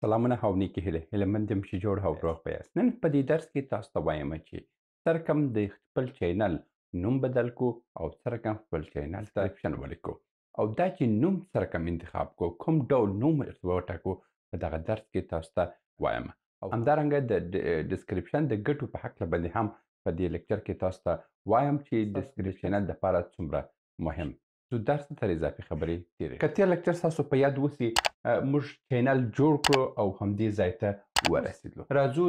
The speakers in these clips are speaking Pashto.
سلامونه او نیکې هیلې، هیله مند یم چې جوړ او روغ به یاست. نن په دې درس کې تاسو ته وایم چې څه رقم د خپل چینل نوم بدل کو او څه رقم خپل چینل ته ډسکرپشن ولیکو او دا چې نوم څه رقم انتخاب کو، کوم ډول نوم ورته وټاکو، په دغه درس کې تاسو ته وایم. او همدارنګه د ډسکرپشن د ګټو په هکله باندې هم په دې لیکچر کې تاسو ته وایم چې ډسکرپشن دپاره څومره مهم. زه درس ته تر اضافي خبرې تېرې. که تېر لیکچر ستاسو په یاد وسي، موږ چینل جوړ کړو او همدې ځای ته ورسېدلو. راځو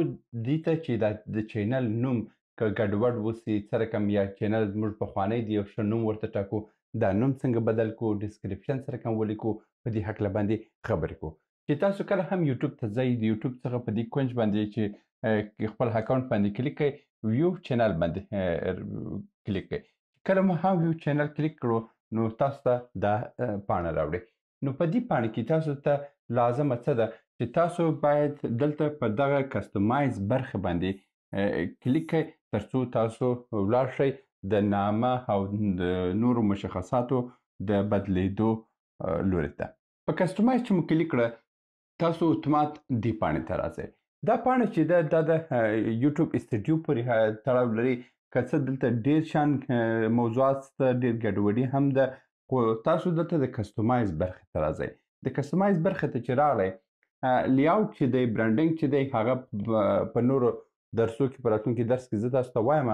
دې ته چې دا د چینل نوم که ګډوډ وسي څه رقم، یا چینل زموږ پخوانی دی یو ښه نوم ورته ټاکو، دا نوم څنګه بدل کړو، ډسکرپشن څه رقم ولیکو، په دې هکله باندې خبرې کوو. چې تاسو کله هم یوټیوب ته ځئ، د یوټیوب څخه په دې کونج باندې چې خپل اکاونټ باندې کلیک کړئ، ویو چینل باندې کلیک کړئ. کله مو هم ویو چینل کلیک کړو نو تاسو ته دا پاڼه راوړي. نو په دې پاڼه کې تاسو ته لازمه څه ده چې تاسو باید دلته په دغه کستمایز برخه باندې کلیک کړئ ترڅو تاسو ولاړ شئ د نامه او د نورو مشخصاتو د بدلیدو لوري ته. په کستمایز چې مو کلیک کړه، تاسو اتومات دې پاڼې ته راځئ. دا پاڼه چې ده دا د یوټیوب استودیو پورې تړاو لري. که څه دلته ډېر شان موضوعات شته، ډېر ګډوډي هم ده، خو تاسو دلته د کستمایز برخې ته راځئ. د کستمایز برخې ته چې راغلی، لیاوټ چې دی، برانډینګ چې دی، هغه په نورو درسو کې په راتلونکي درس کې زه تاسو ته وایم،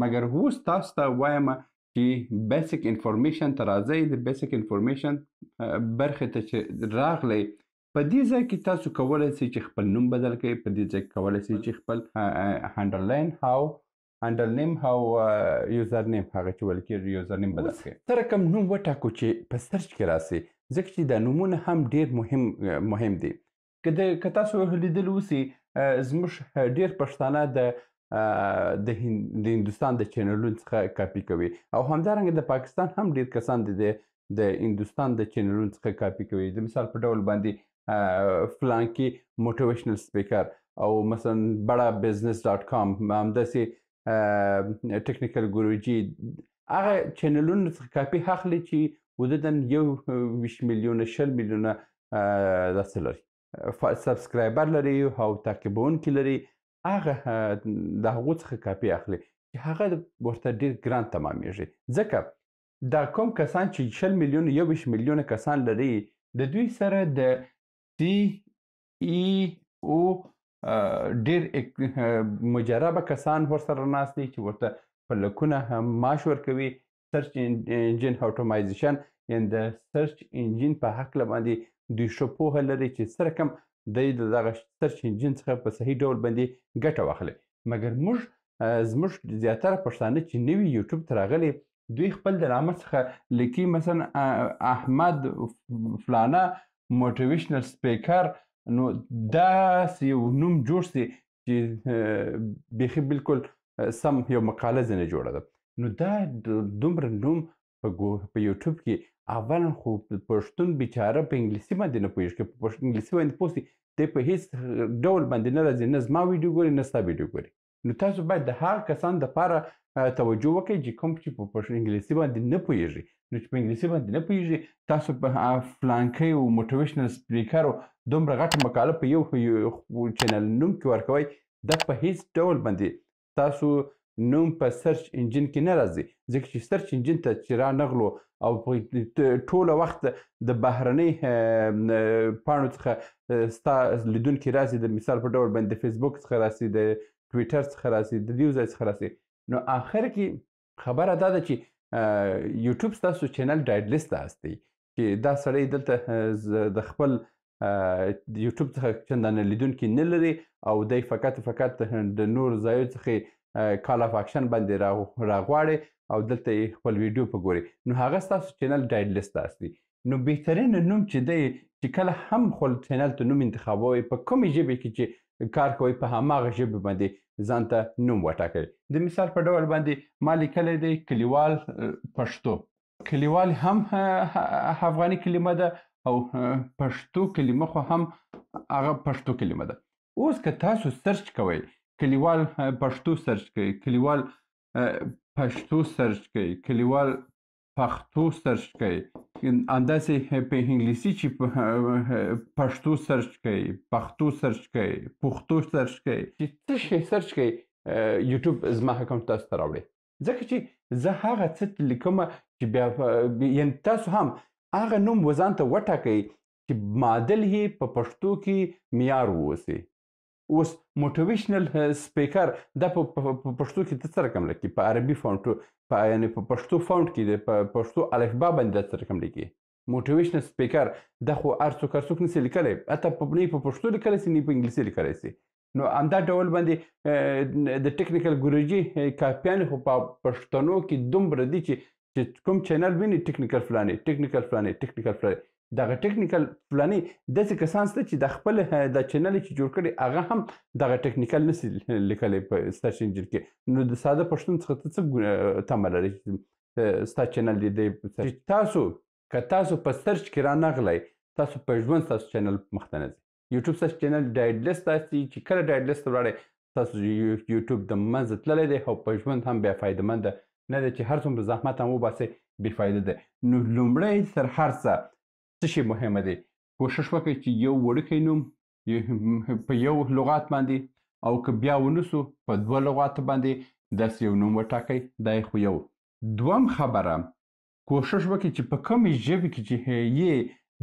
مګر اوس تاسو ته وایم چې بیسیک انفارمیشن ته راځئ. د بیسیک انفارمیشن برخې ته چې راغلی، په دې ځای کې تاسو کولی شئ چې خپل نوم بدل کړئ. په دې ځای کې کولی شئ چې خپل هینډل لاین او هینډل نیم او یوزر نیم، هغه چې ویل کېږي یوزر نیم، بدل کړئ. څه رقم نوم وټاکو چې په سرچ کې راسي، ځکه چې دا نومونه هم ډېر مهم دي. که تاسو لیدل اوسي، زموږ ډېر پښتانه د هندوستان د چینلونو څخه کاپي کوي، او همدارنګه د پاکستان هم ډېر کسان د هندوستان د چینلونو څخه کاپي کوي. د مثال په ډول باندې فلانکي موټیویشنل سپیکر او مثلا بڑا بزنس ډاټ کام، همداسې ټکنیکل ګوروجي، هغه چینلونو څخه کاپي اخلي چې حدوداً 21 میلیونه 20 میلیونه داسې لري، سبسکرایبر لري او تعقیبونکي لري. هغه د هغو څخه کاپي اخلي چې هغه ورته ډېر ګران تمامېږي، ځکه دا کوم کسان چې 20 میلیونه 21 میلیونه کسان لري، د دوی سره د سی ای او ډېر مجربه کسان ورسره ناست دي چې ورته په لکونه معاش ورکوي. سرچ انجن اټومایزیشن، یعنې د سرچ انجن په هکله باندې دوی ښه پوهه لري چې څه رقم دی د دغه سرچ انجن څخه په صحیح ډول باندې ګټه واخلي. مګر زموږ زیاتره پښتانه چې نوي یوټیوب ته راغلي، دوی خپل د نامه څخه لیکي مثلا احمد فلانه موټیویشنل سپیکر، نو داسې یو نوم جوړ سي چې بیخي بالکل سم یو مقاله ځنې جوړه ده. نو دا دومره نوم په یوټیوب کې اولا خو پښتون بیچاره په انګلیسي باندې نه پوهېږي، که په انګلیسي باندې پوه سي دی په هیڅ ډول باندې نه راځي، نه زما ویډیو ګوري نه ستا ویډیو ګوري. نو تاسو باید د هغه کسان دپاره توجه وکړئ چې کوم چې په انګلیسي باندې نه پوهېږي. نو چې په انګلیسي باندې نه پوهېږي، تاسو په فلانکی او موټیویشنل سپیکر او دومره غټه مقاله په یو چینل نوم کې ورکوئ، دا په هیڅ ډول باندې تاسو نوم په سرچ انجن کې نه راځي، ځکه چې سرچ انجن ته چې را نغلو او په ټوله وخت د بهرنۍ پاڼو څخه ستا لیدونکي راسي، د مثال په ډول باندې د فیسبوک څخه راسي، د ټویټر څخه راسي، د دې ځای څخه راسي. نو آخر کې خبره دا ده چې یوټیوب ستاسو چینل ډایډ لیست ته استوي چې دا سړی دلته د خپل یوټیوب څخه چندانه لیدونکي نه لري او دی فقط د نورو ځایو څخه کال اف اکشن باندې راغواړي او دلته یې خپل ویډیو په ګوري. نو هغه ستاسو چینل ډایډ لیست ته استوي. نو بهترین نوم چې دی چې کله هم خپل چینل ته نوم انتخابوئ، په کومې ژبې کې چې کار کوئ په هماغه ژبې باندې ځان ته نوم وټاکئ. د مثال په ډول باندې ما لیکلی دی کلیوال پښتو. کلیوال هم افغاني کلمه ده او پښتو کلمه خو هم هغه پښتو کلمه ده. اوس که تاسو سرچ کوئ کلیوال پښتو سرچ کوئ، کلیوال پښتو سرچ کوئ، کلیوال پښتو سرچ کوئ، همداسې په انګلیسي چې پښتو search کوي، پښتو search کوي، پښتو search کوي، چې څه شی search کوي، یوټیوب زما اکاونټ تاسو ته راوړي، ځکه چې زه هغه څه لیکم چې بیا یعنی تاسو هم هغه نوم وځان ته وټاکئ چې معادل یې په پښتو کې معیار واوسي. اوس motivational speaker دا په پښتو کې ته څه رقم لیکي؟ په عربي font، په یعنی په پښتو font کې دی، په پښتو الفبا باندې دا څه رقم لیکي؟ motivational speaker دا خو هر څوک نسي لیکلی، حتی نه په پښتو لیکلی سي، نه په انګلیسي لیکلی سي. نو همدا ډول باندې د ټیکنیکل ګروجي کاپیانې خو په پښتنو کې دومره دي چې کوم channel ویني ټیکنیکل فلاني، ټیکنیکل فلاني، ټیکنیکل فلاني، دغه ټیکنیکل فلاني داسې کسان شته چې د خپل د channel چې جوړ کړي هغه هم دغه ټیکنیکل نسي لیکلی په search engine کې. نو د ساده پښتون څخه ته څه تمه لرې چې ستا channel دې دی؟ چې که تاسو په search کې رانغلی، تاسو په ژوند ستاسو channel مخته نه ځي. یوټیوب ستاسو channel dead list ته چې کله dead list ته ولاړی، ستاسو یوټیوب د منځه تللی دی او په ژوند هم بیا فایدهمند نه دی، چې هر څومره زحمت هم وباسئ بې فایده دی. نو لومړی تر هر څه څه شی مهمه دی، کوشش وکړئ چې یو وړوکی نوم په یو لغات باندې، او که بیا ونسو په دوه لغاتو باندې داسې یو نوم وټاکئ. دا یې خو یو. دوم خبره، کوشش وکړئ چې په کومې ژبې کې چې یې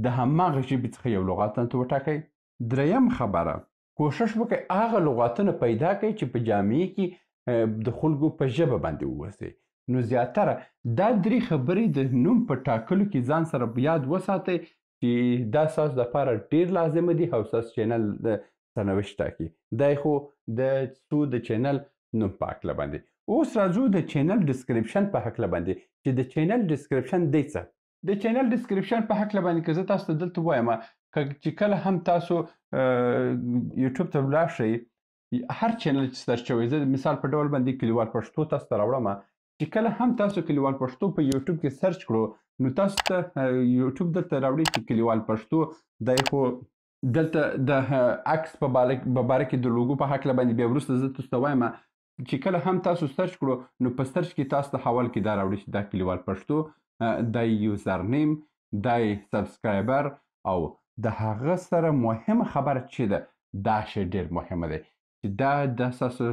د هماغه ژبې څخه یو لغات ځان ته وټاکئ. دریم خبره، کوشش وکړئ هغه لغاتونه پیدا کړئ چې په جامعې کې د خلکو په ژبه باندې ووسئ. نو زیاتره دا درې خبرې د نوم په ټاکلو کې ځان سره یاد وساتئ چې دا ستاسو دپاره ډېر لازمه دي او ستاسو channel سرنوشت ټاکي. دا خو د څو د channel نوم په هکله باندې. اوس راځو د channel description په هکله باندې چې د channel description دی څه. د channel description په هکله باندې که زه تاسو ته دلته ووایم، چې کله هم تاسو یوټیوب ته ولاړ شئ، هر channel چې search کوئ، زه مثال په ډول باندې کلیوال پښتو تاسو ته راوړم، چې کله هم تاسو کلیوال پښتو په یوټیوب کې search کړو، نو تاسو ته یوټیوب دلته راوړي چې کلیوال پښتو دی. خو دلته د عکس په باره کې د لوګو په هکله باندې بیا وروسته زه تاسو ته وایم چې کله هم تاسو search کړو، نو په search کې تاسو ته حوال کې دا راوړي چې دا کلیوال پښتو، دا username، دا subscriber، او د هغه سره مهمه خبره چې ده، دا شی ډېر مهمه دی چې دا د ستاسو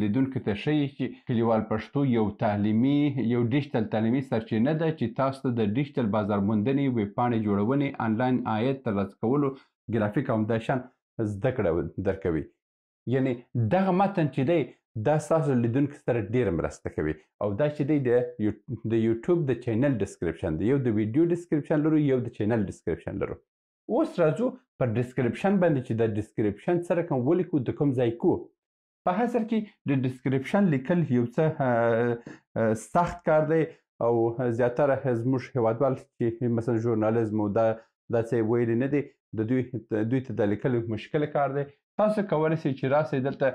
لیدونکو ته ښیي چې کلیوال پښتو یو تعلیمي، یو ډیجیټل تعلیمي سرچینه ده چې تاسو ته د ډیجیټل بازار موندنې، ویبپاڼې جوړونې، آنلاین عاید ترلاسه کولو، ګرافیک او همدا شان زده کړه درکوي. یعنی دغه متن چې دی دا ستاسو لیدونکو سره ډېره مرسته کوي. او دا چې دی د یوټیوب د channel description دی، یو د ویډیو description لرو، یو د channel description لرو. اوس راځو پر description باندې چې د description څه رقم ولیکو، د کوم ځای کو. په اصل کې د description لیکل یو څه سخت کار دی او زیاتره زموږ هیوادوال چې مثلا ژورنالیزم او دا څه یې ویلي نه دی، د دوی ته د لیکلو مشکل کار دی. تاسو کولی شئ چې راسئ دلته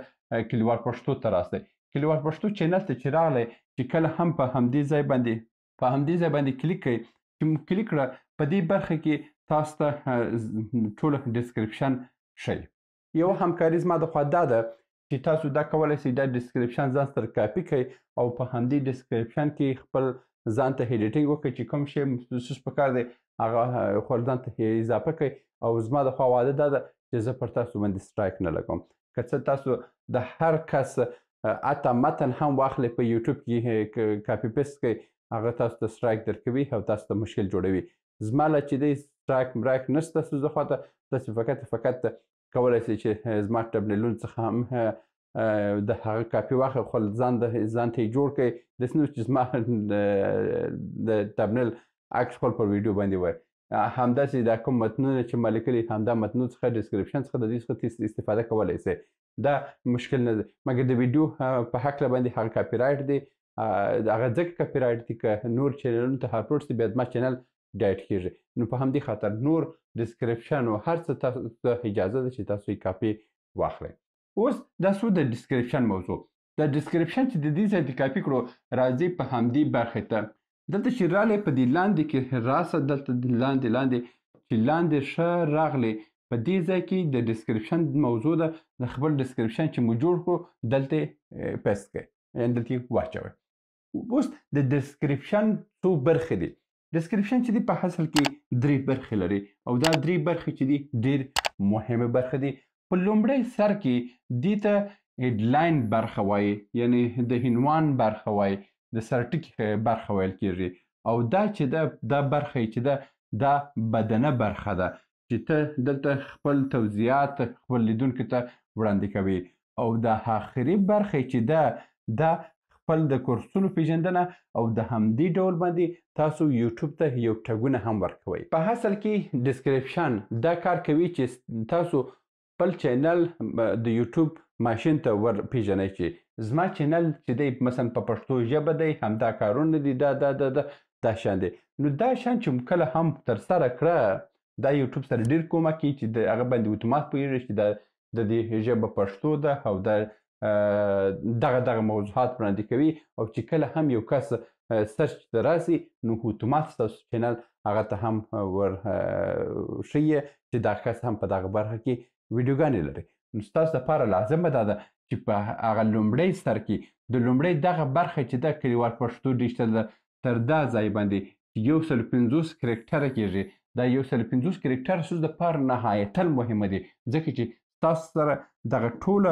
کلیوال پښتو ته راسئ. کلیوال پښتو channel ته چې راغلی، چې کله هم په همدې ځای باندې، په همدې ځای باندې کلیک کړئ، چې مو کلیک کړه په دې برخه کې تاسو ته ټوله description ښیي. یو همکاري زما د خوا دا ده چې تاسو دا کولی شئ دا description ځان سره کاپي کړئ او په همدې description کې خپل ځان ته editing وکړئ چې کوم شی مخصوص پکار دی هغه خپل ځان ته اضافه کړئ. او زما د خوا وعده دا ده چې زه پر تاسو باندې strike نه لګوم. که څه تاسو د هر کس حتی متن هم واخلئ په یوټیوب کې copy paste کړئ، هغه تاسو ته strike درکوي او تاسو ته مشکل جوړوي. زما له چې دی strike مرایک نشته ستاسو د خوا ته، تاسو فقط کولی شئ چې زما thumbnail ونو څخه هم د هغه کاپي واخلئ، خپل ځان ته یې جوړ کړئ، داسې نه چې زما د thumbnail عکس خپل پر ویډیو باندې وایي. همداسې دا کوم متنونه چې ما لیکلي، همدا متنونو څخه description څخه د دې څخه استفاده کولی شئ، دا مشکل نه دی. مګر د ویډیو په هکله باندې هغه copyright دی، هغه ځکه copyright دی که نور channel ونو ته اپلوډ شي بیا زما channel delete کېږي. نو په همدې خاطر نور description او هر څه تاسو ته اجازه ده چې تاسو یې کاپي واخلئ. اوس دا څو د description موضوع، د description چې د دې ځای د کاپي کړو، راځي په همدې برخې ته. دلته چې راغلی په دې لاندې کې راسه، دلته لاندې لاندې چې لاندې ښه راغلی په دې ځای کې د description موضوع ده، د خپل description چې مو جوړ کړو دلته یې paste کړئ، یعنې دلته یې واچوئ. اوس د description څو برخې دي. ډیسکریپشن چې دی په اصل کې درې برخې لري او دا درې برخې چې دي ډېر مهمه برخه دي. په لومړی سر کې دې ته هیډلاین برخه وایي، یعنی د عنوان برخه وایي، د سرټکي برخه ویل کېږي. او دا چې ده دا برخه چې ده دا بدنه برخه ده چې ته دلته خپل توضیحات خپل لیدونکو ته وړاندې کوي. او د آخري برخه چې ده دا خپل د کورسونو پیژندنه او د همدې ډول باندې تاسو یوټیوب ته یو ټګونه هم ورکوئ. په اصل کې ډیسکریپشن دا کار کوي چې تاسو خپل چینل د یوټیوب ماشین ته ور پیژنئ چې زما چینل چې دی مثلا په پښتو ژبه دی، همدا کارونه دي، دا دا دا دا دا شیان دی. نو دا شیان چې کله هم ترسره کړه دا یوټیوب سره ډیر کومک کوي چې د هغه باندې اتومات پوهېږي چې دا د دې ژبه پښتو ده او دا دغه دغه موضوعات وړاندې کوي. او چې کله هم یو کس سرچ ته راسي نو اتومات ستاسو چینل هغه ته هم ور ښیي چې دا کس هم په دغه برخه کې ویډیوګانې لري. نو ستاسو دپاره لازمه دا ده چې په هغه لومړی سر کې د لومړی دغه برخه چې ده کلیوال پښتو ډیجیټل ده تر دا ځای باندې چې 150 کرکټره کېږي، دا 150 کرکټر ستاسو دپاره نهایتاً مهمه دي، ځکه چې ستاسو سره دغه ټوله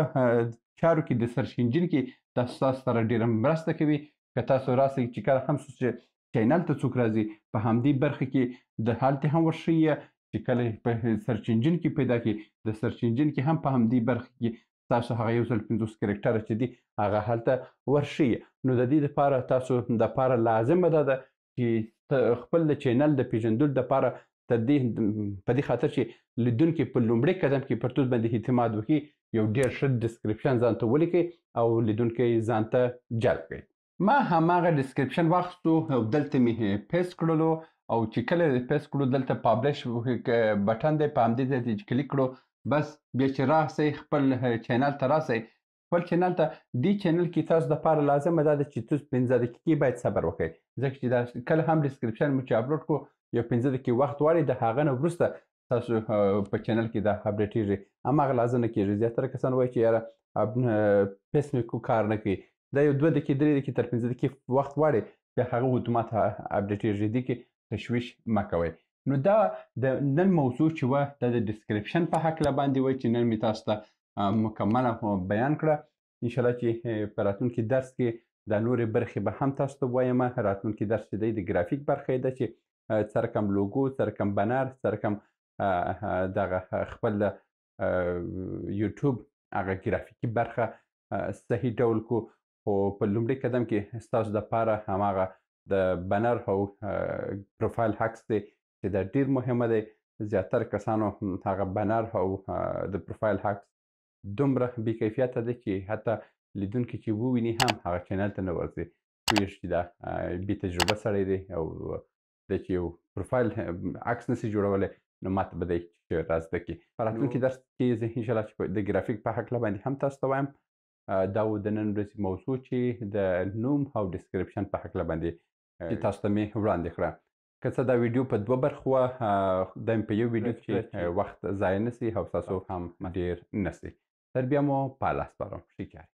چارو کې د سرچ انجن کې دا ستاسو سره ډېره مرسته کوي. که تاسو راسئ چې کله هم ستاسو چینل ته څوک راځي په همدې برخه کې د هلته هم ورښیي چې کله په سرچ انجن کې پیدا کړي، د سرچ انجن کې هم په همدې برخه کې تاسو هغه 150 کرکټره چې دي هغه هلته ورښیي. نو د دې دپاره تاسو دپاره لازمه دا ده چې خپل د چینل د پیژندلو دپاره تر دې په دې خاطر چې لیدونکي په لومړي قدم کې پر تاسو باندې اعتماد وکړي یو ډېر ښه ډسکریپشن ځان ته ولیکئ او لیدونکی ځان ته جلب کړئ. ما هماغه ډسکریپشن واخیستو او دلته مې پیست کړلو او چې کله پیست کړو دلته پابلش بټن دی، په همدې ځای چې کلیک کړو بس بیا چې راسئ خپل چینل ته راسئ، خپل چینل ته دې چینل کې تاسو دپاره لازمه دا ده چې تاسو 5 دقیقې باید صبر وکړئ، ځکه چې دا کله هم ډسکریپشن مو چې اپلوډ کړو یو 5 دقیقې وخت غواړي، د هغه نه وروسته تاسو په چینل کې دا اپډیټېږي. هماغه لازم نه کېږي. زیاتره کسان وایي چې یاره پیس مې کو کار نه کوي، دا یو 2 دقیقې 3 دقیقې تر 5 دقیقې وخت غواړي بیا هغه اتومات اپډیټېږي. دې کې تشویش مه کوئ. نو دا د نن موضوع چې وه دا د ډسکریپشن په هکله باندې وه چې نن مې تاسو ته مکمله بیان کړه. انشاءالله چې په راتلونکي درس کې دا نورې برخې به هم تاسو ته وایم. راتلونکي درس چې دی د ګرافیک برخه ده چې څه رقم لوګو، څه رقم بنر، څه رقم دغه خپل یوټیوب هغه ګرافیکي برخه صحیح ډول کو. خو په لومړي قدم کې ستاسو دپاره هماغه د بنر او پروفایل عکس دی چې دا ډېر مهمه دی. زیاتره کسانو هغه بنر او د پروفایل عکس دومره بې کیفیته دی چې حتی لیدونکي چې وویني هم هغه چینل ته نه ورځي، پوهېږي چې دا بې تجربه سړی دی او دی چې یو پروفایل عکس نسي جوړولی نو ماته به دی چې را زده کړي. په راتلونکي درس کې زه انشاءالله چې د ګرافیک په هکله باندې هم تاسو ته وایم. دا و د نن ورځې موضوع چې د نوم او ډسکریپشن په هکله باندې چې تاسو ته مې وړاندې کړه. که څه دا ویډیو په 2 برخو وه، دا مې په یو ویډیو کې وخت ضایع نه سي او تاسو هم ډېر نه سي. تر بیا مو په الله سپارم. ښې چارې.